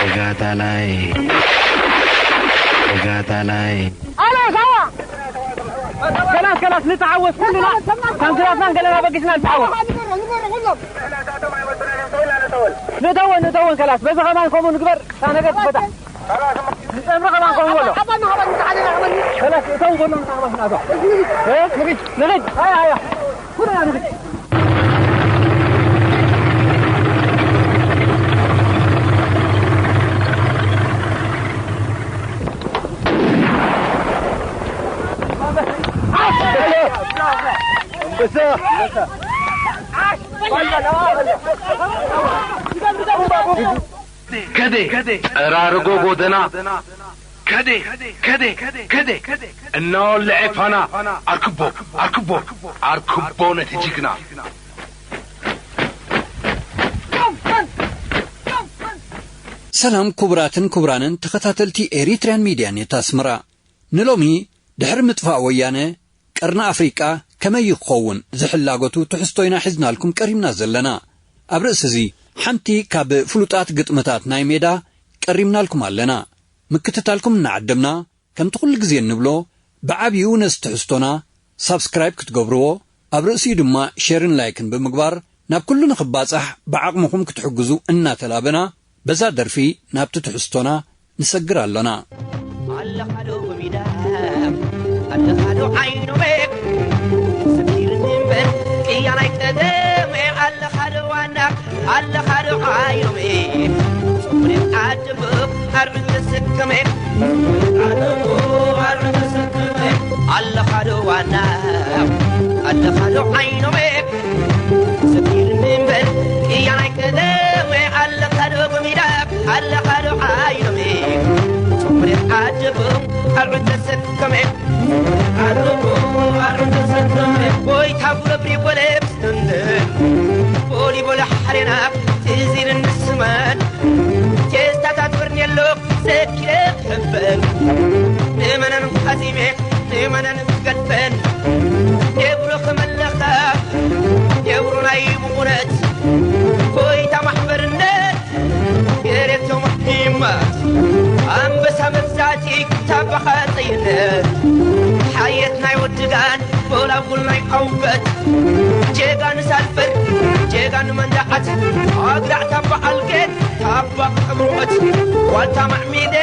ተጋዳላይ፣ ተጋዳላይ። ኣላ ሳዋ! ከላስ፣ ከላስ፣ ንተዓወት ኩልና። ካንስላትና ገለና በጊስና ንተዓወት። ንእተወን፣ ንእተወን፣ ከላስ። በዚ ከማን ከምኡ ንግበር። እታ ነገር ትፈታሕ። ንጸምሪ ከማን ከምኡ በሎ። ከላስ፣ እተው በሎ፣ ንተዓወት ናቶ። እ? ንኺድ፣ ንኺድ። ሃያ፣ ሃያ። ኩልና ንኺድ። ከደ፣ ጠራርጎ ጎደና፣ ከደ፣ ከደ፣ ከደ፣ እናወልዐ ፋና፣ ኣርክቦ፣ ኣርክቦ፣ ኣርክቦ ነቲ ጅግና። ሰላም ክቡራትን ክቡራንን ተኸታተልቲ ኤሪትርያን ሚድያ ኔት ኣስመራ። ንሎሚ ድሕሪ ምጥፋእ ወያነ ቀርኒ ኣፍሪቃ ከመይ ክኸውን ዝሕላገቱ ትሕዝቶ ኢና ሒዝናልኩም ቀሪብና ዘለና። ኣብ ርእሲ እዚ ሓንቲ ካብ ፍሉጣት ግጥምታት ናይ ሜዳ ቀሪብናልኩም ኣለና። ምክትታልኩም እናዓደምና ከምቲ ኩሉ ግዜ እንብሎ ብዓብዩ ነዚ ትሕዝቶና ሳብስክራይብ ክትገብርዎ ኣብ ርእሲኡ ድማ ሼርን ላይክን ብምግባር ናብ ኩሉ ንኽባጻሕ ብዓቕምኹም ክትሕግዙ እናተላበና በዛ ደርፊ ናብቲ ትሕዝቶና ንሰግር ኣሎና። ኣለኻዶ ኮሚዳ ኣለኻዶ ዓይኖመ ሰኪርኒ እምበር ቅያ ናይ ቀደመ ኣለኻዶ ዋና ኣለኻዶ ዓይኖመ ጽምሬት ዓድቦ ኣርዑት ተሰከመ ኣለኻዶ ዋና ኣለኻዶ ዓይኖመ ሰኪርኒ እምበር ቅያ ናይ ቀደመ ኣለኻዶ ጎሚዳ ኣለኻዶ ዓይኖመ ጽምሬት ዓድቦ ኣርዑት ተሰከመ ኣርዑት ተሰከመ ጎይታ ጉረብሪ ጎለብ ስትንድን ቦሊ ቦለ ሓሬና ትዚርን ንስመን ቴስታታት በርኔሎ ዘኪረ ክሕበን ንመነን ኻዚሜ ንመነን ክገድፈን የብሮ ከመለኸ የብሮ ናይ ብቑረት ጎይታ ማሕበርነት ገሬቶም ሂማት ኣንበሳ መግዛእቲ ታባኻ ጠይነት ሓየት ናይ ወድጋን ጎላጉል ናይ ኣውበት ጀጋን ሳልፈር ጀጋን መንዳዓት ኣግራዕ ታባ ኣልጌት ታባ ዕብሩዖት ዋልታ ማዕሚደ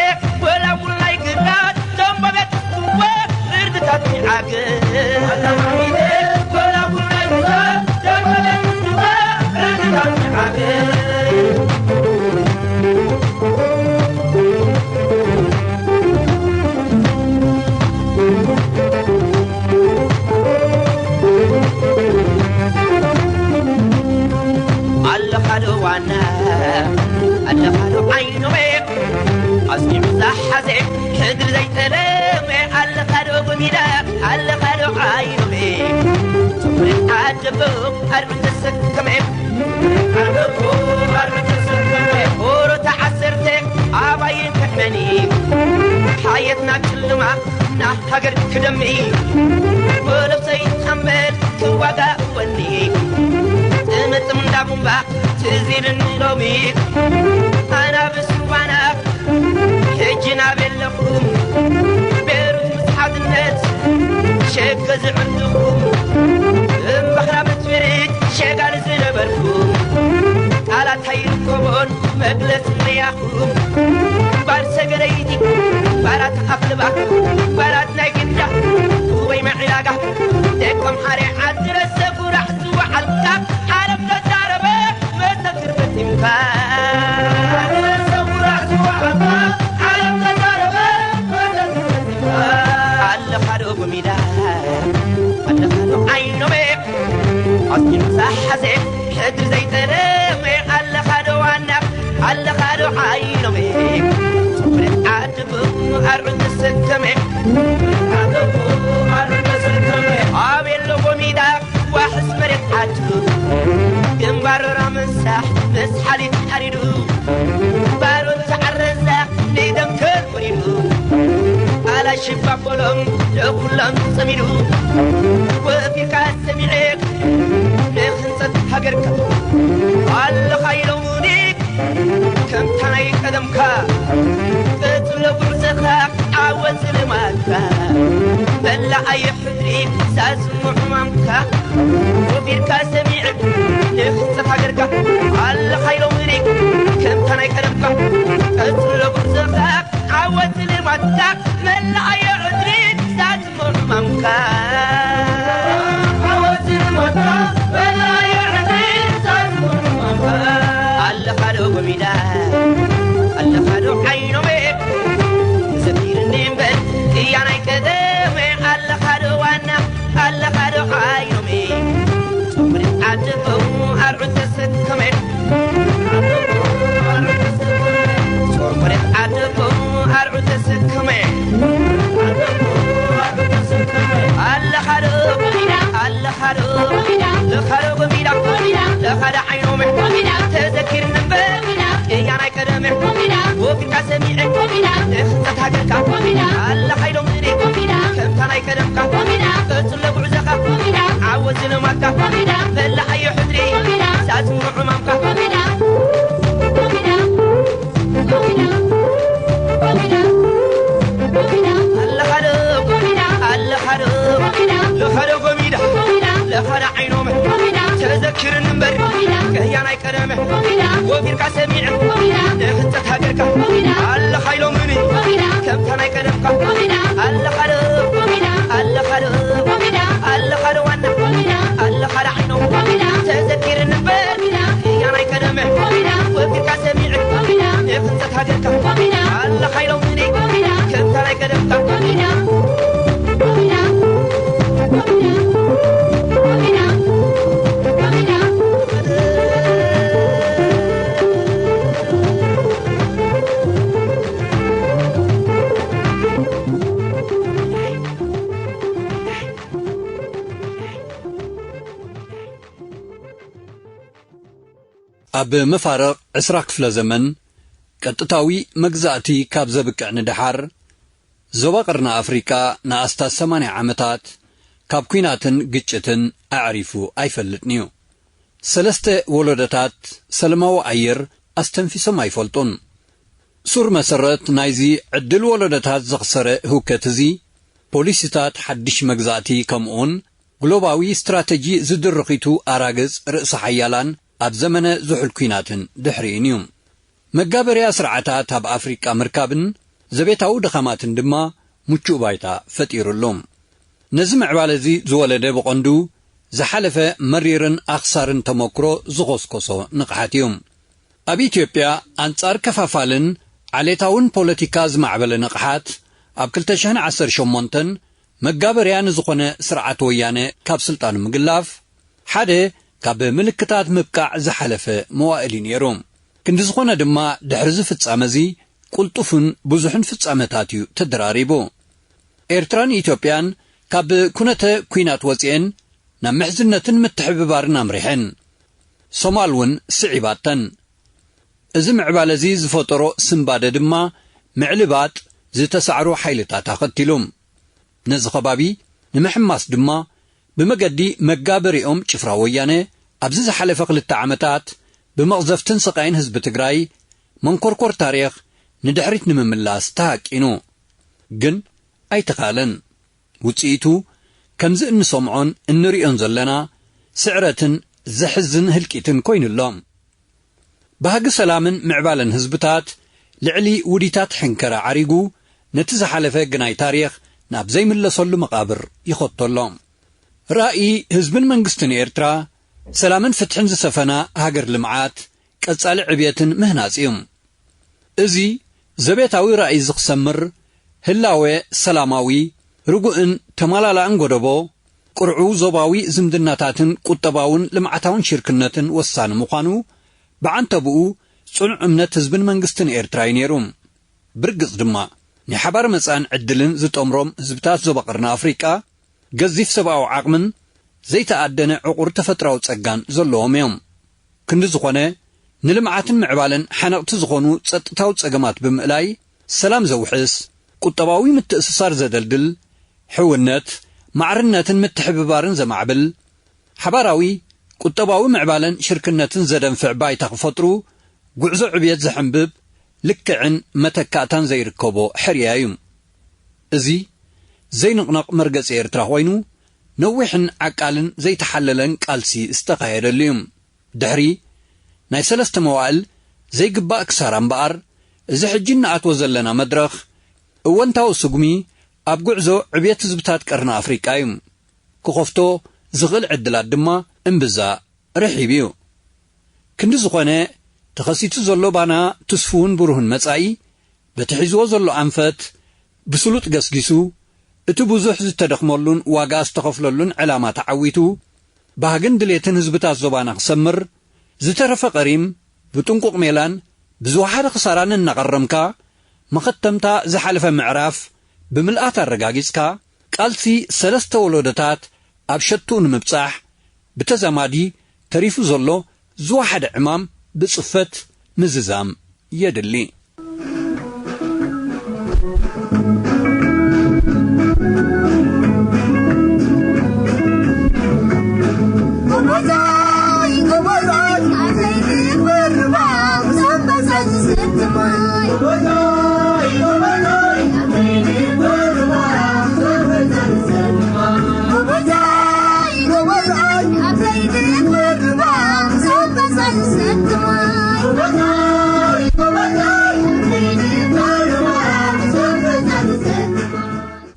ጎላጉል ናይ ግራት ደንበበት ርድታት ሚዓገ ኣለኻዶ ዋና ኣለኻዶ ዓይኖ ኣስኒዑ ዝሓዘ ሕድሪ ዘይጠለመ ኣለኻዶ ጎሚዳ ኣለኻዶ ዓይኖ ትኹረት ዓደቦ ኣርዑት ተሰከመ ዓደቦ ኣርዑት ተሰከመ ኦሮታ ዓሰርተ ኣባይን ክሕነኒ ሓየት ናብ ጭልማ ናብ ሃገር ክደሚ ወለብ ዘይትሓመል ክዋጋእ ወኒ ጥምጥም እንዳቡምባ ትዝ ኢልኒ ሎሚ ኣናብስ ሩባና ሕጂ ናበይ ኣለኹም ቤሩት ምስ ሓድነት ሸገ ዝዕንድኹም እምባኽራ ብትብሪት ሸጋል ዝነበርኩም ቃላት ኣይርከቦን መግለጽ ርያኹም ባር ሰገረይቲ ባራት ኣኽልባ ባራት ናይ ግዳ ወይ መዕላጋ ደቆም ሓሬ ዓዲ ረሰ ጉራሕ ዝወዓልካ ዓለም ተዛረበ መዘክር ፈጺምካ ዓለም ተዛረበ መዘክር ፈጺምካ ኣለኻ ዶ ጉሚዳ ኣለኻ ዶ ዓይኖመ ኣስኪኑ ዝሓዘ ሕድሪ ዘይጠለመ ኣለኻ ዶ ዋና ኣለኻ ዶ ዓይኖመ ጽፍሬት ዓድቡ ኣርዑት ተሰከመ ኣበሎ ጎሚዳ ዋሕስ መሬት ወፊርካ ሰሚዐ ንህንጸት ሃገርካ ኣለኻ ኢሎሙኒ ከምታ ናይ ቀደምካ ቀጽሎ ጉዕዞኻ ዓወት ዝልማድካ መላኣየ ሕድሪ ሳስሙ ሕማምካ ወፊርካ ሰሚዐ ንህንጸት ሃገርካ ኣለኻ ኢሎሙኒ ከምታ ናይ ቀደምካ ቀጽሎ ጉዕዞኻ ዓወት ልማትካ መላኣዮ ዕድሪ ሳትሞ ሕማምካ ዓወት ልማትካ መላኣዮ ዕድሪ ሳትሞ ሕማምካ ኣለኻዶ ጎሚዳ ኣለኻዶ ዓይኖሜ ዘኪርኒ እምበር እያ ናይ ቀደመ ኣለኻዶ ዋና ኣለኻዶ ዓይኖሜ ጾምሪ ዓደቦ ኣርዑ ተሰከመ ጾርኮሬት ዓደቦ ኣርዑ ተሰከመ ኣለኻዶ ኣለኻዶ ለኻዶ ጎሚዳ ለኻዳ ዓይኖመ ተዘኪር ንበር ቅያ ናይ ቀደመ ወፊርካ ሰሚዐ ንኽንጸት ሃገርካ ኣለኻይዶም እኔ ከምታ ናይ ቀደምካ ቀጽሎ ጉዕዞኻ ዓወት ዝለማካ በላዓዮ ሕድሪ ሳስምሮ ዕማምካ ኣለኻዶ ኣለኻዶ ለኻዶ ጎሚዳ ለኻዳ ዓይኖም ተዘኪርኒ እምበር ከህያናይ ቀደመ ወፊርካ ሰሚዐ ንህንጸት ሃገርካ ኣለኻይሎምኒ ከምታ ናይ ቀደምካ ኣለኻዶ ኣለኻዶ ኣለኻዶ ዋና ኣለኻዶ ዓይኖም ተዘኪርኒ እምበር ከህያናይ ቀደመ ወፊርካ ሰሚዐ ንህንጸት ሃገርካ ኣለኻይሎምኒ ከምታ ናይ ቀደምካ ኣብ መፋርቕ ዕስራ ክፍለ ዘመን ቀጥታዊ መግዛእቲ ካብ ዘብቅዕ ንደሓር፣ ዞባ ቀርኒ ኣፍሪቃ ንኣስታት ሰማንያ ዓመታት ካብ ኲናትን ግጭትን ኣዕሪፉ ኣይፈልጥን'ዩ። ሰለስተ ወለዶታት ሰለማዊ ኣየር ኣስተንፊሶም ኣይፈልጡን። ሱር መሰረት ናይዚ ዕድል ወለዶታት ዘኽሰረ ህውከት እዚ፣ ፖሊሲታት ሓድሽ መግዛእቲ ከምኡውን ግሎባዊ ስትራተጂ ዝድርኺቱ ኣራግጽ ርእሰ ሓያላን ኣብ ዘመነ ዝሑል ኲናትን ድሕሪኡን እዩ። መጋበርያ ስርዓታት ኣብ ኣፍሪቃ ምርካብን ዘቤታዊ ድኻማትን ድማ ምቹእ ባይታ ፈጢሩሉ። ነዚ ምዕባለ እዚ ዝወለደ ብቐንዱ ዝሓለፈ መሪርን ኣኽሳርን ተመክሮ ዝኾስኮሶ ንቕሓት እዩ። ኣብ ኢትዮጵያ ኣንጻር ከፋፋልን ዓሌታውን ፖለቲካ ዝማዕበለ ንቕሓት ኣብ ክልተ ሽሕን ዓሰርተ ሸሞንተን መጋበርያ ንዝኾነ ስርዓት ወያነ ካብ ስልጣኑ ምግላፍ ሓደ ካብ ምልክታት ምብቃዕ ዝሓለፈ መዋእል እዩ ነይሩ። ክንዲ ዝኾነ ድማ ድሕሪ እዚ ፍጻመ እዚ ቅልጡፍን ብዙሕን ፍጻመታት እዩ ተደራሪቡ። ኤርትራን ኢትዮጵያን ካብ ኩነተ ኲናት ወጺኤን ናብ ምሕዝነትን ምትሕብባርን ኣምሪሐን። ሶማል እውን ስዒባተን። እዚ ምዕባለ እዚ ዝፈጠሮ ስንባደ ድማ ምዕልባጥ ዝተሳዕሩ ሓይልታት ኣኸቲሉ። ነዚ ከባቢ ንምሕማስ ድማ ብመገዲ መጋበሪኦም ጭፍራ ወያነ ኣብዚ ዝሓለፈ ክልተ ዓመታት ብመቕዘፍትን ስቓይን ህዝቢ ትግራይ መንኮርኮር ታሪኽ ንድሕሪት ንምምላስ ተሃቂኑ። ግን ኣይተኻእለን። ውጽኢቱ ከምዚ እንሰምዖን እንርእዮን ዘለና ስዕረትን ዘሕዝን ህልቂትን ኮይኑ ኣሎ። ባህጊ ሰላምን ምዕባለን ህዝብታት ልዕሊ ውዲታት ሕንከረ ዓሪጉ ነቲ ዝሓለፈ ግናይ ታሪኽ ናብ ዘይምለሰሉ መቓብር ይኸቶ ኣሎ። ራእይ ህዝብን መንግስትን ኤርትራ ሰላምን ፍትሕን ዝሰፈና ሃገር ልምዓት ቀጻሊ ዕብየትን ምህናጽ እዩ። እዚ ዘቤታዊ ራእይ እዚ ክሰምር ህላወ ሰላማዊ፣ ርጉእን ተመላላእን ጎደቦ፣ ቅርዑው ዞባዊ ዝምድናታትን ቁጠባውን ልምዓታውን ሽርክነትን ወሳኒ ምዃኑ ብዓንተብኡ ጽኑዕ እምነት ህዝብን መንግስትን ኤርትራ እዩ ነይሩ። ብርግጽ ድማ ናይ ሓባር መጻእን ዕድልን ዝጠምሮም ህዝብታት ዞባ ቀርኒ ኣፍሪቃ ገዚፍ ሰብኣዊ ዓቕምን ዘይተኣደነ ዕቑር ተፈጥራዊ ጸጋን ዘለዎም እዮም። ክንዲ ዝኾነ ንልምዓትን ምዕባለን ሓነቕቲ ዝኾኑ ጸጥታዊ ጸገማት ብምእላይ ሰላም ዘውሕስ፣ ቁጠባዊ ምትእስሳር ዘደልድል፣ ሕውነት፣ ማዕርነትን ምትሕብባርን ዘማዕብል፣ ሓባራዊ ቁጠባዊ ምዕባለን ሽርክነትን ዘደንፍዕ ባይታ ክፈጥሩ፣ ጉዕዞ ዕብየት ዘሐንብብ ልክዕን መተካእታን ዘይርከቦ ሕርያ እዩ። እዚ ዘይንቕነቕ መርገጺ ኤርትራ ኮይኑ፣ ነዊሕን ዓቃልን ዘይተሓለለን ቃልሲ ዝተኻየደሉ እዩ። ድሕሪ ናይ ሰለስተ መዋእል ዘይግባእ ክሳራ እምበኣር፣ እዚ ሕጂ እንኣትዎ ዘለና መድረኽ፣ እወንታዊ ስጉሚ ኣብ ጉዕዞ ዕብየት ህዝብታት ቀርኒ ኣፍሪቃ እዩ። ክኸፍቶ ዝኽእል ዕድላት ድማ እምብዛ ርሒብ እዩ። ክንዲ ዝኾነ፣ ተኸሲቱ ዘሎ ባና ትስፉውን ብሩህን መጻኢ፣ በቲ ሒዝዎ ዘሎ ኣንፈት ብስሉጥ ገስጊሱ፣ እቲ ብዙሕ ዝተደኽመሉን ዋጋ ዝተኸፍለሉን ዕላማ ተዓዊቱ፣ ባህግን ድሌትን ህዝብታት ዞባና ክሰምር፣ ዝተረፈ ቀሪም ብጥንቁቕ ሜላን ብዝወሓደ ክሳራን እናቐረምካ፣ መኸተምታ ዝሓለፈ ምዕራፍ ብምልኣት ኣረጋጊጽካ፣ ቃልሲ ሰለስተ ወለዶታት ኣብ ሸትኡ ንምብጻሕ፣ ብተዛማዲ ተሪፉ ዘሎ ዝወሓደ ዕማም ብጽፈት ምዝዛም የድሊ።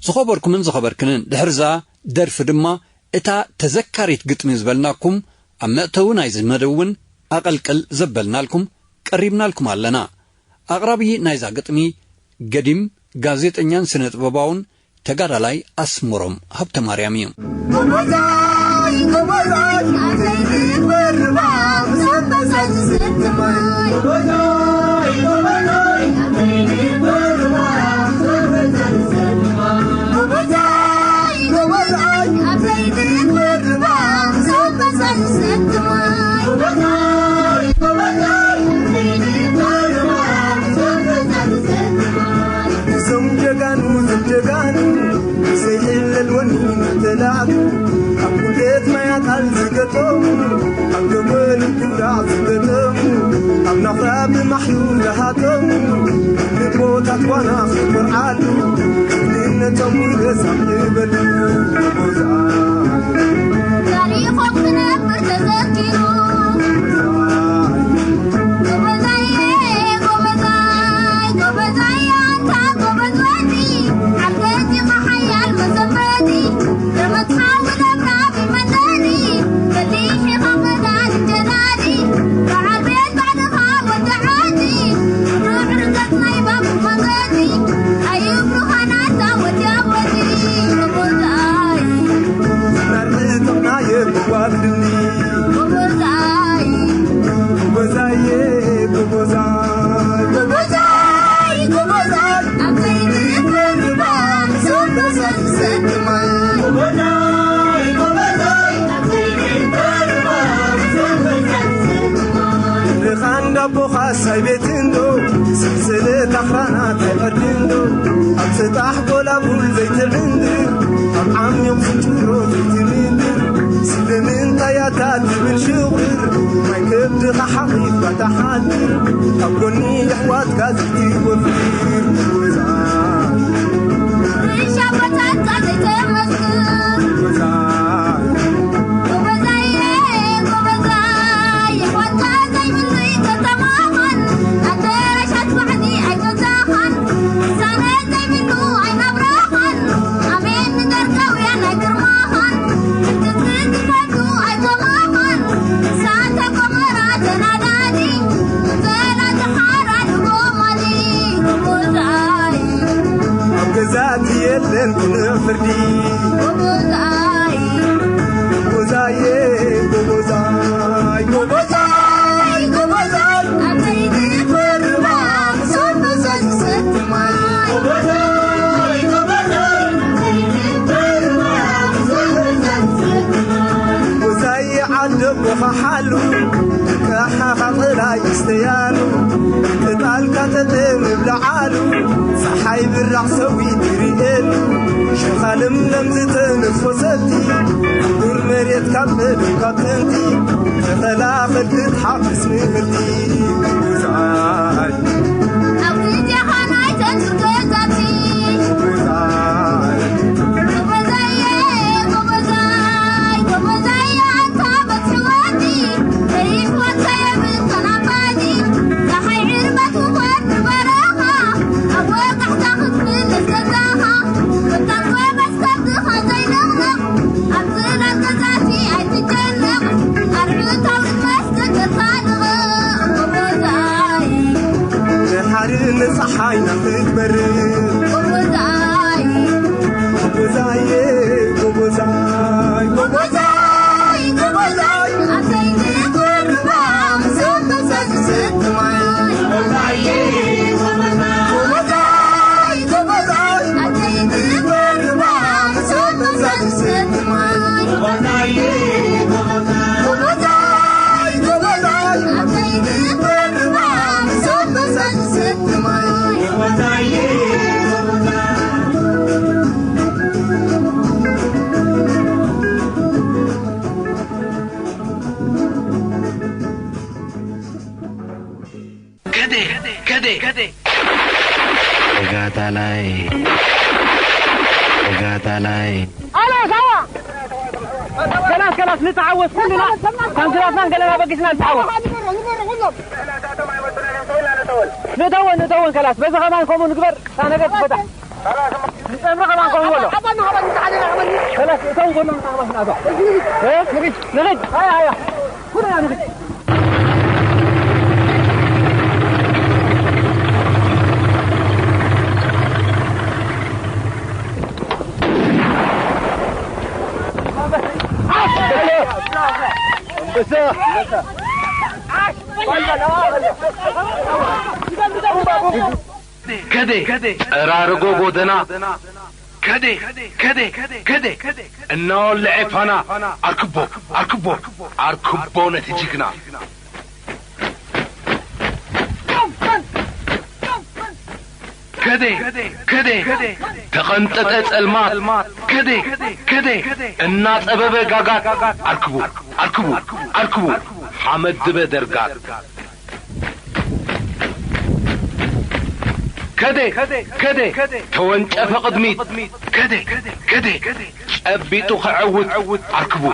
ዝኸበርኩምን ዝኸበርክንን፣ ድሕርዛ ደርፊ ድማ እታ ተዘካሪት ግጥሚ ዝበልናኩም ኣብ መእተዊ ናይዚ መደብ እውን ኣቐልቅል ዘበልናልኩም ቀሪብናልኩም ኣለና። ኣቕራቢ ናይዛ ግጥሚ ገዲም ጋዜጠኛን ስነ ጥበባውን ተጋዳላይ ኣስመሮም ሃብተማርያም እዩ። እዞም ጀጋኑ፣ እዞም ጀጋኑ፣ ዘይሕለል ወኒ ተላዕሉ፣ ኣብ ኩሌት ማይ ኣጣል ዝገጠሙ፣ ኣብ ገበል ክብራዕ ዝገጠሙ፣ ኣብ ናኽራ ብማሕዩ ዝሃተሙ፣ ንቦታት ጓና ክኮርዓሉ፣ ክፍልነቶም ይበዛም ይበሉ። ጎቦዛ ታሪኾም ክነብር ተዘኪሩ። ጎበዛይ፣ ጎበዛይ፣ ጎበዛይ፣ ኣንታ ጎበዝ ወዲ፣ ዓደቲኻ ሓያል መሰንበዲ፣ ገመትኻ ውለብራብ ይመለዲ፣ በሊሕ ኢኻ መዳን እንጀዳዲ፣ በዓል ቤት ባዕልኻ ወዲ ዓዲ፣ ርዕርገት ናይ ባቡ መገዲ፣ ኣይብሩኻን ኣታ ወዲ ኣወዲ፣ ጎበዛይ። ርኻን ዳቦኻ ሳይ ቤት እንዶ፣ ሰንሰለት ኣኽራናት ኣይቐድንዶ፣ ኣብ ሰጣሕ ጎላጉል ዘይትዕንድር፣ ኣብ ዓሚቕ ስንጭሮ ዘይትምድር፣ ስለምንታይ ኣታ ትብል ሽቑር፣ ማይ ከብድኻ ሓቒፍካ ትሓድር፣ ኣብ ጎኒ የሕዋትካ ዘይትወፍር፣ ጎበዛይ። ርሻ ቦታትካ ዘይተመስግን፣ ጎበዛይ። ጎበዛይ፣ ጎበዛይ፣ የሕዋትካ ዘይብሉይ ከተማኻን፣ ኣዳራሻት ባሕሪ ኣይገዛኻን፣ ውሳነ ዘይብሉ ኣይናብራኻን፣ ኣሜን ንደርጋውያን ኣይግርማኻን፣ ክትትል ትፈቱ ኣይገባኻን፣ እሳተ ጎመራ ተናዳዲ፣ ዘላ ተሓራዲ ጎማሊ፣ ጎበዛይ። ኣብ ገዛእቲ የለን ኩነ ፍርዲ፣ ጎበዛይ። ጎበዛየ፣ ጎበዛይ፣ ጎበዛይ፣ ጎበዛይ፣ ኣብ ዘይትፈርባ፣ ብሶም ብሶም ዝሰቲ ማይ። ጎበዛይ፣ ጎበዛይ፣ ኣብ ዘይትፈርባ፣ ብሶም ብሶም ዝሰቲ ማይ። ጎበዛየ፣ ዓደ ቦኻ ሓሉ፣ ኣሓኻ ጥላይ ይስተያሉ፣ ቅጣልካ ተተ ምብልዓሉ፣ ፀሓይ ብራቕ ሰዊት ይርእየሉ፣ ሸኻ ለምለም ዝተነፈሰቲ፣ ቁር መሬት ካብ መድብ ካብ ጥንቲ፣ ተኸላኸል ክትሓፍስ ምህርቲ። ጉዛይ ኣብ ግዜኻ ናይ ተንሱ ገዛቲ። ጉዛይ ጎበዛየ፣ ጎበዛይ፣ ጎበዛየ፣ ኣታ በትሕወቲ፣ ተይሕወት ከየብል ተናባዲ፣ ፀሓይ ዕርበት ውፈር ንበረኻ፣ ኣብ ወጋሕታ ክትምልስ ገዛኻ፣ ወጣት ጎበዝ ከብትኻ ዘይንቕንቕ፣ ኣብ ጽላል ገዛቲ ኣይትጨነቕ፣ ኣርዑት ኣውርድ መስገድ ተሳልቕ፣ ጎበዛይ። ንሓሪ ንፀሓይና ክትበርቕ። ጎበዛይ። ጎበዛየ፣ ጎበዛይ፣ ጎበዛይ፣ ጎበዛይ። ኣብ ዘይንቁርባ ምስ ኣንበሳ ዝሰቲ ማይ። ጎበዛየ፣ ጎበዛይ። ጎበዛይ፣ ጎበዛይ። ኣብ ዘይንቁርባ ምስ ኣንበሳ ዝሰቲ ማይ። ጎበዛየ፣ ጎበዛይ። ጎበዛይ፣ ጎበዛይ። ኣብ ዘይንቁርባ ምስ ኣንበሳ ዝሰቲ ማይ። ጎበዛየ፣ ጎበዛይ። ከደ፣ ከደ፣ ከደ። ተጋዳላይ፣ ተጋዳላይ። ኣሎ፣ ሳዋ! ከላስ፣ ከላስ፣ ንተዓወት ኩልና። ሳንቲራትናን ገለና በጊስና ንተዓወት። ንእተወን፣ ንእተወን፣ ከላስ። በዚ ከማን ከምኡ ንግበር። እታ ነገር ትፈታሕ። ንጸምሪ ከማን ከምኡ በሎ። ከላስ፣ እቶም ጎኖም ንተዓወት ንኣቶ። እ? ንኺድ፣ ንኺድ። ሃያ፣ ሃያ። ኩልና ንኺድ። ከደ፣ ጠራርጎ ጎደና። ከደ፣ ከደ፣ ከደ፣ እናወልዐ ፋና። ኣርክቦ፣ ኣርክቦ፣ ኣርክቦ ነቲ ጅግና። ከደ፣ ከደ፣ ተቐንጠጠ ጸልማት። ከደ፣ ከደ፣ እናጸበበ ጋጋት። ኣርክቡ፣ ኣርክቡ፣ ኣርክቡ፣ ሓመድ ድበ ደርጋት። ከደ፣ ከደ፣ ተወንጨፈ ቅድሚት። ከደ፣ ከደ፣ ጨቢጡ ክዕውት። ኣርክቡ፣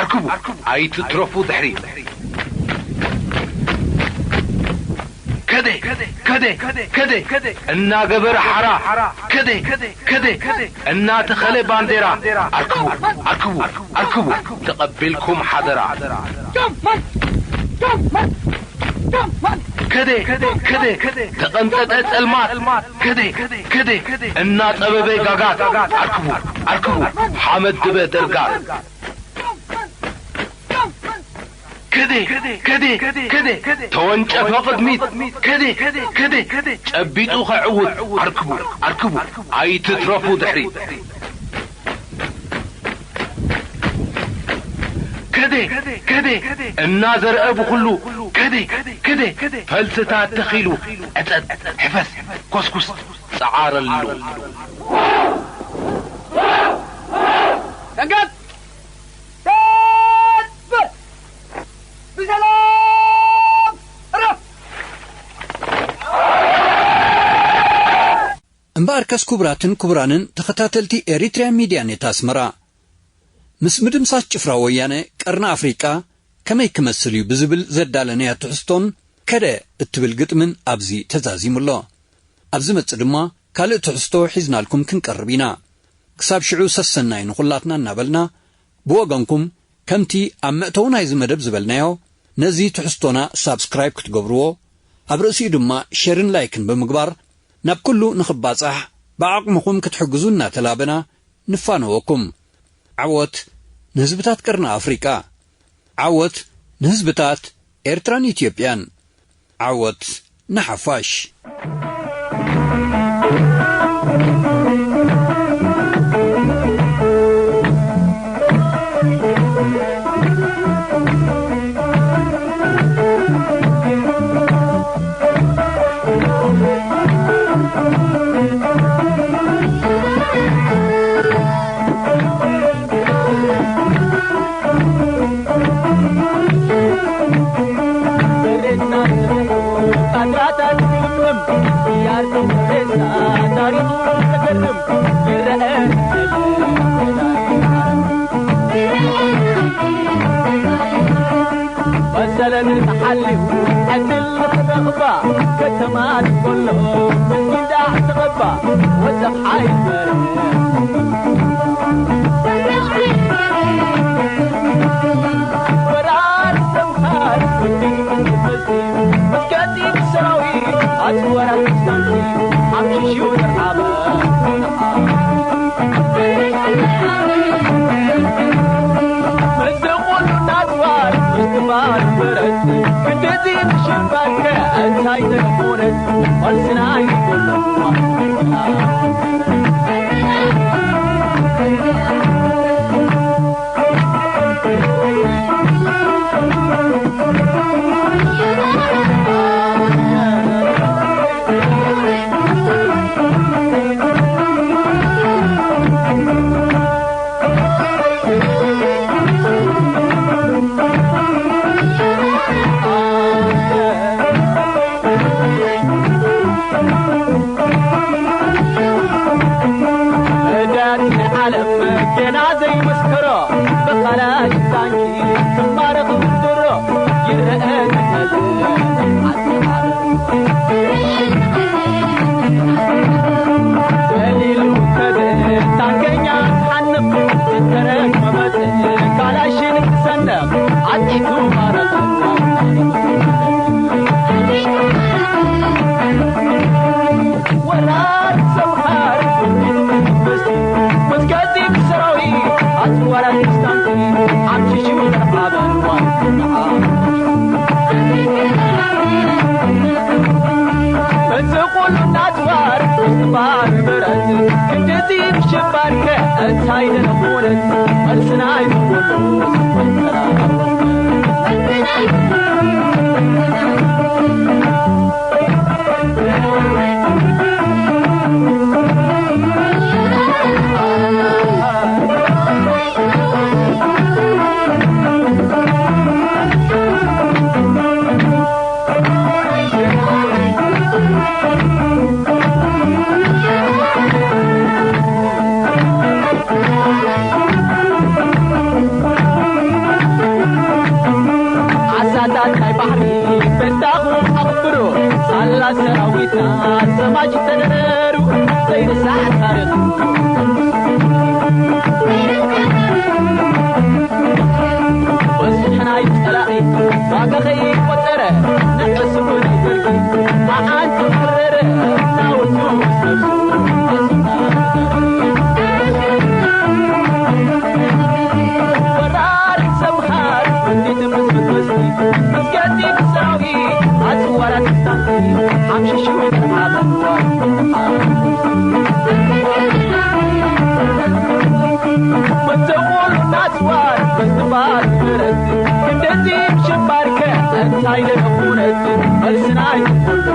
ኣርክቡ፣ ኣይትትረፉ ድሕሪት። ከደ፣ ከደ፣ ከደ፣ እናገበረ ሓራ። ከደ፣ ከደ፣ እናተኸለ ባንዴራ። ኣርክቡ፣ ኣርክቡ፣ ኣርክቡ፣ ተቐቢልኩም ሓደራ። ከደ፣ ከደ፣ ተቐንጠጠ ጸልማት። ከደ፣ ከደ፣ እናጸበበ ጋጋት። ኣርክቡ፣ ኣርክቡ፣ ሓመድ ድበ ደርጋት። ከደ፣ ከደ፣ ከደ፣ ተወንጨፈ ቅድሚት። ከደ፣ ከደ፣ ጨቢጡ ከዕውት። ኣርክቡ፣ ኣርክቡ፣ ኣይትትረፉ ድሕሪት። ከደ፣ ከደ፣ እናዘርአ ብኹሉ። ከደ፣ ከደ፣ ፈልስታት ተኺሉ። ዕጸድ፣ ሕፈስ፣ ኮስኩስ፣ ጸዓረሉ። ደንገጥ! ደንገጥ! ብሰላም ዕረፍ! እምበኣርከስ ክቡራትን ክቡራንን ተኸታተልቲ ኤሪትርያ ሚድያ ኔት ኣስመራ፣ ምስ ምድምሳስ ጭፍራ ወያነ ቀርኒ ኣፍሪቃ ከመይ ክመስል እዩ ብዝብል ዘዳለናያ ትሕዝቶን ከደ እትብል ግጥምን ኣብዚ ተዛዚሙ ኣሎ። ኣብ ዝመጽእ ድማ ካልእ ትሕዝቶ ሒዝናልኩም ክንቀርብ ኢና። ክሳብ ሽዑ ሰሰናዩ ንኹላትና እናበልና፣ ብወገንኩም ከምቲ ኣብ መእተዊ ናይዚ መደብ ዝበልናዮ፣ ነዚ ትሕዝቶና ሳብስክራይብ ክትገብርዎ፣ ኣብ ርእሲኡ ድማ ሸርን ላይክን ብምግባር ናብ ኩሉ ንኽባጻሕ ብዓቕምኹም ክትሕግዙ እናተላበና ንፋነወኩም። ዓወት ንህዝብታት ቀርኒ ኣፍሪቃ! ዓወት ንህዝብታት ኤርትራን ኢትዮጵያን! ዓወት ንሓፋሽ! ለኒ ተሓልዩ ዕድል ንኽረኽባ ከተማ ንኮሎ ምስኪን ደኣ ትቐባ ወዘኽ ሓይፈረ ወራር ሰምሃር ምስኪን ምስ ገጢም ሰራዊት ኣጽወራ ክስታንቲ ኣምሽሽዩ ዘርዓበ ዕዳት ናይ ዓለም ገና ዘይመስከሮ ብኻልኣይ ታንኪ ክማረኽ ዝድሮ ይረአ ተኸለ ቀሊሉ ከብድ ታንከኛ ክሓንቕ ዝተረከበት ካላሽን ክሰንቕ ዓጢቱ ማረኸ ወራር ሰውሃር ምስ ገዚፍ ሰራዊት ኣጽዋራት ስታንቲ ሓምሽሽ ምዕራብ እዚ ኩሉ ናጽዋር ምስትባር ብረት ክንድዚ ምሽባርከ እንታይ ደለኹነት መልስና ይኹሉ ዓሳታት ናይ ባሕሪ በስታኹም ኣኽብሩ ሳላ ሰራዊትና ዘማች ተደረሩ ዘይርሳዕ ታሪኽ በዝሒ ናይ ጸላኢ ዋጋ ከይቆጸረ ንዕስቡ ናይ ደርጊ ኣዓንቱ ክረረ ናውቱ ምስ ነብሱ ወራር ሰምሃር እንዴት ምስመስሊ ምስገዲ ብሰራዊ ኣጽዋራት ስታንቲ ሓምሽሹ ተሓበ መተሙሉ ናጽዋር በዝባር ብረት እንደዚህ ሽባርከ እንታይ ለኩነት መልስና ይኩሉ